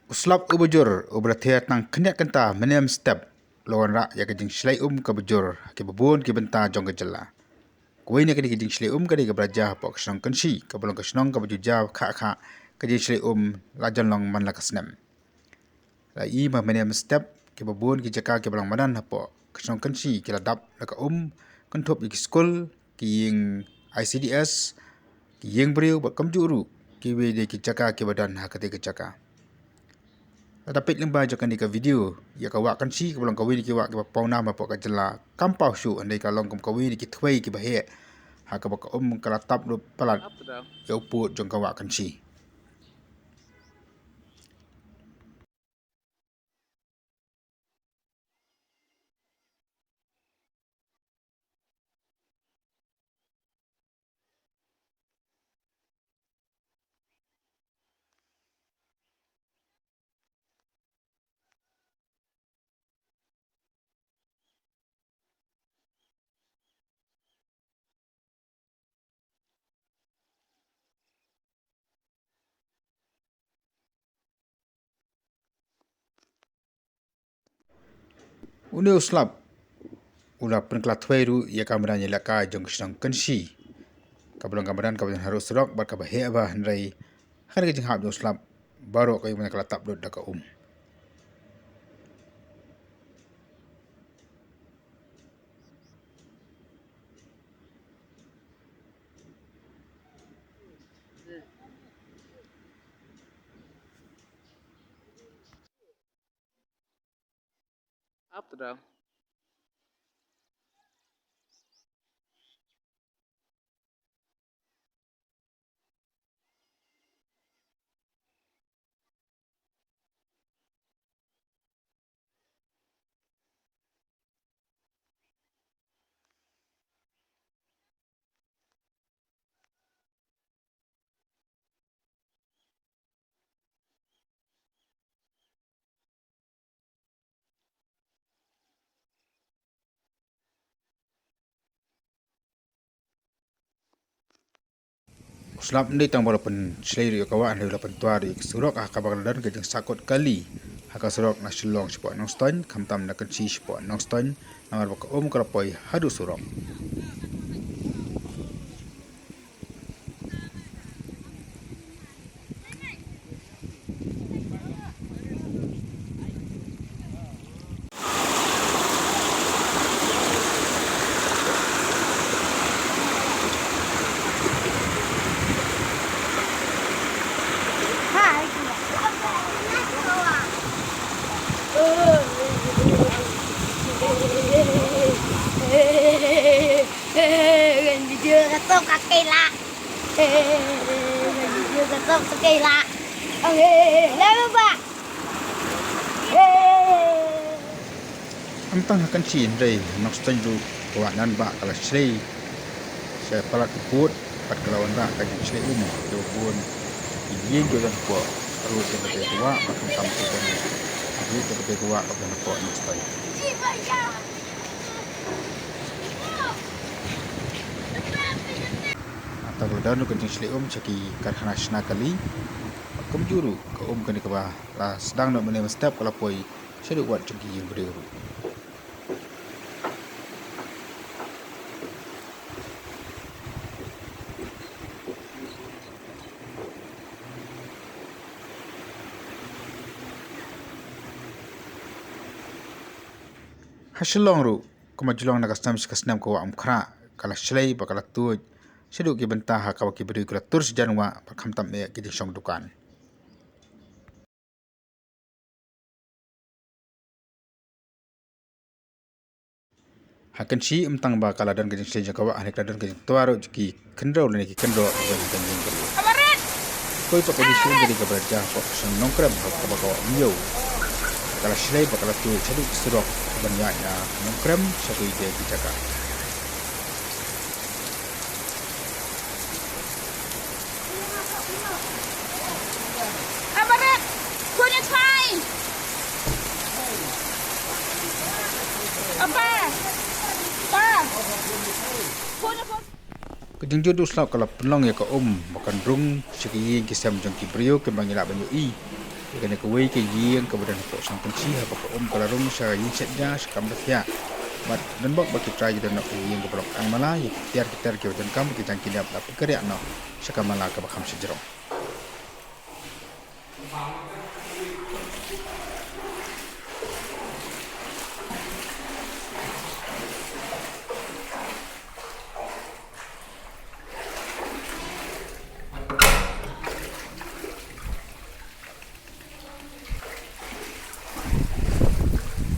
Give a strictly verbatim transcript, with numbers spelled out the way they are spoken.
U slap uba jur, uba la thiah tang khyndiat kynta, mynne mynstep, u la wanrah ïa ka jingshlei um kaba jur ha kiba bun ki bynta jong ka jylla. Kawei na kine ki jingshlei um ka dei kaba la jia hapoh ka shnong Kynshi, kaba long ka shnong kaba ju jia khah khah ka jingshlei um la jan long man la ka snem. La i ba mynne mynstep, kiba bun ki jaka kiba long madan hapoh ka shnong Kynshi ki la dap da ka um, kynthup ïa ki skul, ki ïing I C D S, ki ïing briew bad kumjuh ruh kiwei de ki jaka kiba don ha katei ka jaka. Lada peit lyngba jong kane ka video, ïa ka wah Kynshi kaba long kawei na ki wah kiba pawnam hapoh ka jylla, kam paw shuh, hynrei ka long kum kawei na ki thwei kiba heh ha kaba ka um ka la tap lut palat ïa u pud jong ka wah Kynshi. Une u slap u la pynkylla thwei ruh ïa ka madan ïalehkai jong ka shnong Kynshi, kaba long ka madan kaba don harud surok bad kaba heh bha, hynrei ha kane ka jinghap jong u slap baroh ka ïing madan ka la tap lut da ka um. Up to down. U slap ym dei tang ba u la pynshlei ruh ïa ka wah, hynrei u la pyntwad ruh ïa ka surok ha kaba ka la don ka jingsahkut kali ha ka surok na Shillong shapoh Nongstoiñ, khamtam na Kynshi shapoh Nongstoiñ, namar ba ka um ka la poi haduh surok. Ngan jujur ka sop ka kela. Ngan jujur ka sop ka kela. Ngan jujur ka sop ka kela. Ym tang ha Kynshi hynrei ha Nongstoiñ ruh ka wah Nanbah ka la shlei sha palat u pud bad ka la wanrah ka jingshlei um ïa u bun ki ïing ki don hapoh ruh jong kata ka wah bad khamtam ki don ruh jong kata ka wah ka don hapoh Nongstoiñ. Hangta ka la don ruh ka jingshlei um sha ki karkhana shna kali. Kumjuh ruh ka um kane kaba la sdang noh mynne mynstep ka la poi shaduh wat jong ki ïing briew ruh. Ha Shillong ruh, kumba ju long na ka snem sha ka snem ka wah Umkhrah ka la shlei bad ka la tuid shaduh ki bynta ha kaba ki briew ki la tur sha jan wah bad khamtam eh ki jingshong dukan. Ha Kynshi ym tang ba ka la don ka jingshlei jong ka wah, hynrei ka la don ka jingtwa ruh jong ki khyndew lane ki kynroh jong ka ïing ka ri. Kawei pat ka jingshlei um ka dei kaba la jia hapoh ka shnong Nongkrem ha kaba ka wah Umiew. Ka la shlei bad ka la tuid shaduh ki surok ban ïaid na Nongkrem sha kawei de ki jaka. Ka jingjur duh slap ka la pynlong ïa ka um ba kan rung sha ki ïing ki sem jong ki briew kiba ngi lah ban ïohi. Ïa kane kawei ka ïing kaba don hapoh Sangpynshi haba ka um ka la rung sha ïing shet ja sha kam da thiah. Bad don bok ba ki trai ki don noh ka ïing kaba long ka mala ïa ki tiar ki tiar kiba donkam ba ki jong ki nep la pynkyrïah noh sha ka mala kaba kham shajrong.